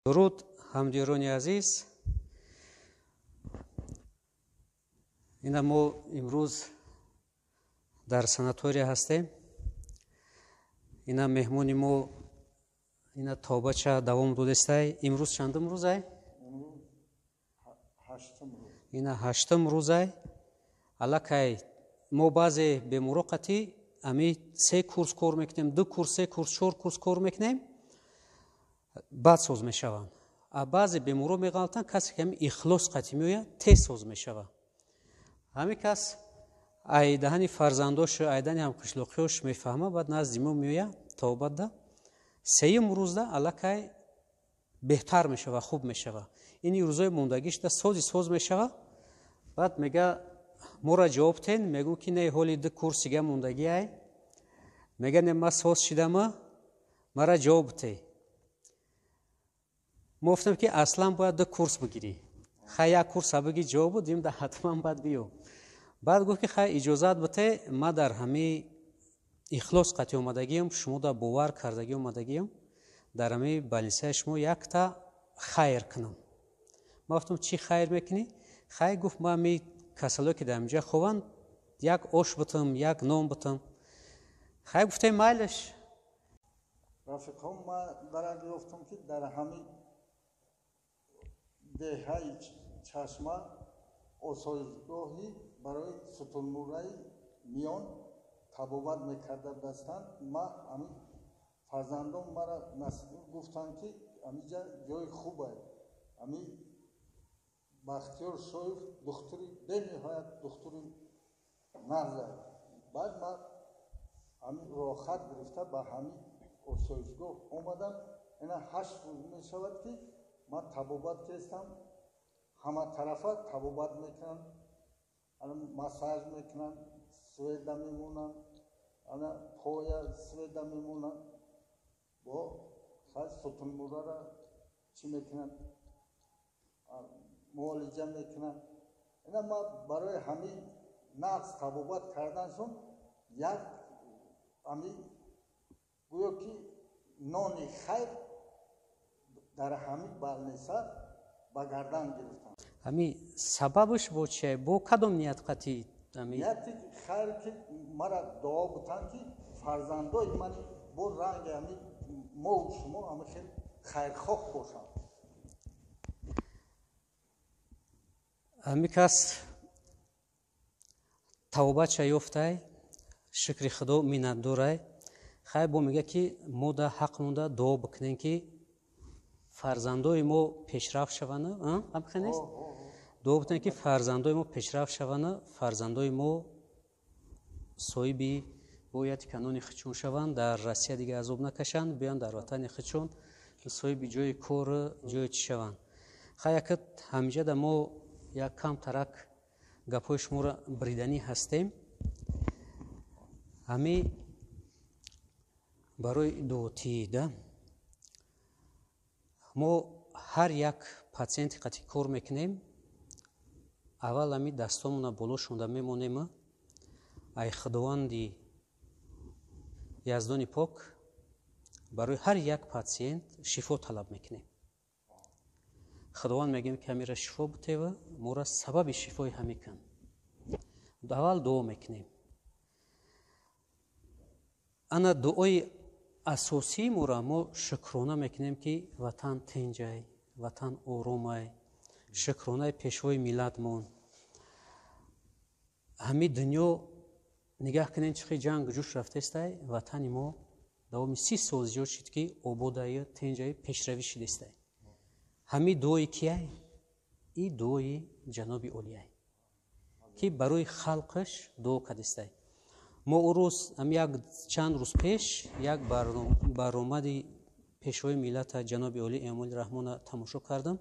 Дуруд, ҳамдиёрони азиз. Ина мо имрӯз дар санатория ҳастем. Ина меҳмони мо ина тобача давом додестай. Имрӯз чандум рӯзай? Ина ҳаштум рӯзай. Аллакай мо баъзе беморо қатӣ ами се курс кор мекунем, ду курс, се курс, чор курс кор мекунем, баъд соз мешаванд. А баъзе беморо меғалтанд, касе ки ами ихлос қатӣ меояд, тез соз мешавад. Ҳамин кас ай даҳани фарзандошу, ай даҳани ҳамқишлоқиёш мефаҳма, баъд назди мо меояд тобатда. Сеюм рӯзда аллакай беҳтар мешава, хуб мешава. Ини рӯзои мондагишда сози соз мешава. Баъд мега мора ҷавоб тен, мегӯ ки не, ҳоли ду курс дига мондагӣ ай. Мега не, ма соз шидама, мара ҷавоб те. Мо гуфтем ки аслан бояд ду курс бигирӣ. Хай як курса бигӣ ҷавоб будим, да ҳатман баъд биё. Баъд гуфт ки хай иҷозат бите, ма дар ҳами ихлос қатъи омадагиам, шумо да бовар кардагӣ омадагиам, дар ҳами балисаи шумо якта хайр кунам. Ма гуфтам чӣ хайр мекунӣ? Хай гуфт ма ҳами касалое ки дар инҷа хованд, як ош битам, як нон битам. Хай гуфтем майлаш. Рафиқҳо, ма дарак ёфтам ки дар ҳами деҳаи Чашма осоишгоҳи барои сутунмураи миён табобат мекарда будастанд. Ма ҳамин фарзандон мара гуфтанд ки ҳамиҷа ҷои хуб ай. Ҳамин Бахтиёр Шоев духтури бениҳоят духтури нағз ай. Баъд ма ҳамин роҳат гирифта ба ҳамин осоишгоҳ омадам. Ина 8 рӯз мешавад ки ман табобат кестам, ҳаматарафа табобат мекунанд, массаж мекунанд, сведа мемонанд, ана поя сведа мемонанд, бо хай сутунмурара чӣ мекунанд, муолиҷа мекунанд. Ина ма барои ҳамин нағз табобат карданшон як ҳамин гӯё ки нони хайр дар ҳамин балниса ба гардан гирифтам. Ҳами сабабаш бо чие? Бо кадом ният қатӣ? Нияти хайр ки мара дуо бутанд ки фарзандои ман бо ранги ҳами мову шумо ҳами хел хайрхоҳ бошанд. Ҳами кас тавбача ёфтай, шукри худо, миннатдорай. Хай бо мега ки мо да ҳақ монда дуо бикунем ки фарзандои мо пешрафт шаванд. Ҳамхел нест? Дуо бикунем ки фарзандои мо пешрафт шаванд, фарзандои мо соҳиби бояд канони худшон шаванд, дар Россия дига азоб накашанд, биёянд дар ватани худшон соҳиби ҷои кор, ҷои чӣ шаванд. Хай якат ҳамиҷада мо як кам тарак гапҳои шуморо бриданӣ ҳастем. Ҳами барои дуотида мо ҳар як патсиенти қатъи кор мекунем, аввал ҳами дастомона боло шонда мемонем, ай худованди яздони пок барои ҳар як патсиент шифо талаб мекунем. Худованд мегӯем ки ҳамира шифо бутева, мора сабаби шифои ҳамӣ кун. Аввал дуо мекунем. Ана дуои асосии мора мо шукрона мекунем ки ватан тинҷай, ватан оромай, шукронаи пешвои миллатмон. Ҳами дунё нигаҳ кунем чӣ хел ҷанг ҷӯш рафтестай, ватани мо давоми 30 сол зиёд шид ки ободаю тинҷаю пешравӣ шидестай. Ҳами дуои кияй? И дуои ҷаноби олияй ки барои халқаш дуо кардестай. Мо ӯ рӯз ҳам як чанд рӯз пеш як баромади пешвои миллата ҷаноби олӣ Эмомалӣ Раҳмона тамошо кардам.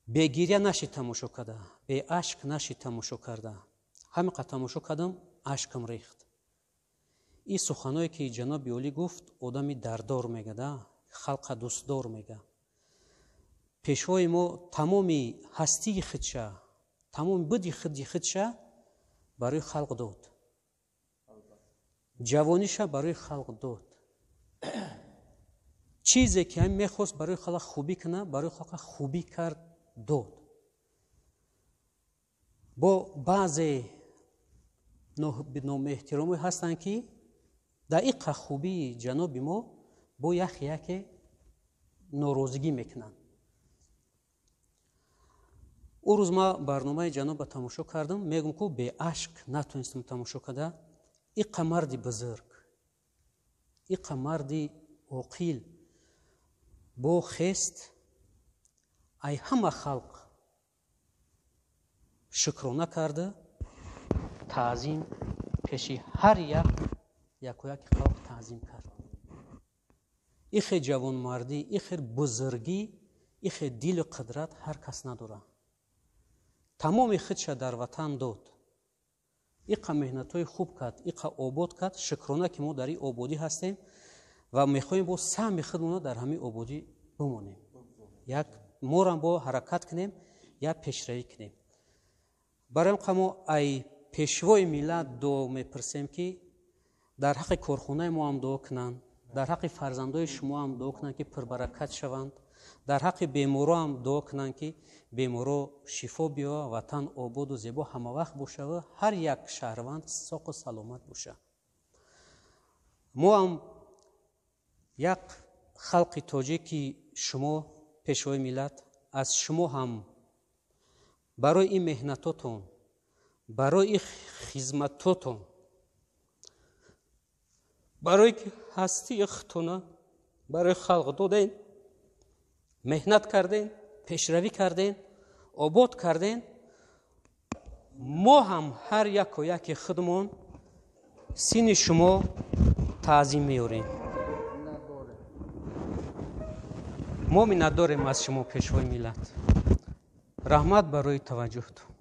Бегиря нашид тамошо карда, беашк нашид тамошо карда. Ҳамин қад тамошо кардам, ашкам рехт. Ин суханое ки ҷаноби олӣ гуфт, одами дардор мега, халқа дӯстдор мега. Пешвои мо тамоми ҳастии худша, тамоми буди худи худша барои халқ дод. Ҷавониша барои халқ дод. Чизе ки ҳам мехост барои халқ хубӣ кунад, барои халқ хубӣ кард, дод. Бо баъзе номеҳтиромӣ ҳастанд, ки дар иққа хубии ҷаноби мо бо яхе яке норозигӣ мекунанд. Ӯ рӯз ма барномаи ҷанобро тамошо кардам, мегӯм, ку беашк натонистам тамошо карда. Иққа марди бузург, иққа марди оқил бо хест, ай ҳама халқ шукрона карда, таъзим пеши ҳар як якояки халқ таъзим кард. Ихе ҷавонмардӣ, ихе бузургӣ, ихе дилу қудрат ҳар кас надорад. Тамоми худша дар ватан дод, иқа меҳнатҳои хуб кард, иқа обод кард. Шукрона, ки мо дар ин ободӣ ҳастем ва мехоҳем бо саҳми худмона дар ҳамин ободӣ бимонем, як морам бо ҳаракат кунем, як пешравӣ кунем. Барои ин мо ай пешвои миллат дуо мепурсем, ки дар ҳаққи корхонаи мо ҳам дуо кунанд, дар ҳаққи фарзандои шумо ҳам дуо кунанд, ки пурбаракат шаванд, дар ҳаққи беморо ҳам дуо кунанд, ки беморо шифо биёва, ватан ободу зебо ҳамавақт бошава, ҳар як шаҳрванд соқу саломат боша. Мо ҳам як халқи тоҷики шумо, пешвои миллат, аз шумо ҳам барои ин меҳнатотон, барои хизматотон, барое ки ҳастии худтона барои халқ додем, меҳнат кардем, пешравӣ кардем, обод кардем, мо ҳам ҳар яко яки худмон синни шумо таъзим меорем. Мо миннатдорем аз шумо, пешвои миллат. Раҳмат барои таваҷҷӯҳтон.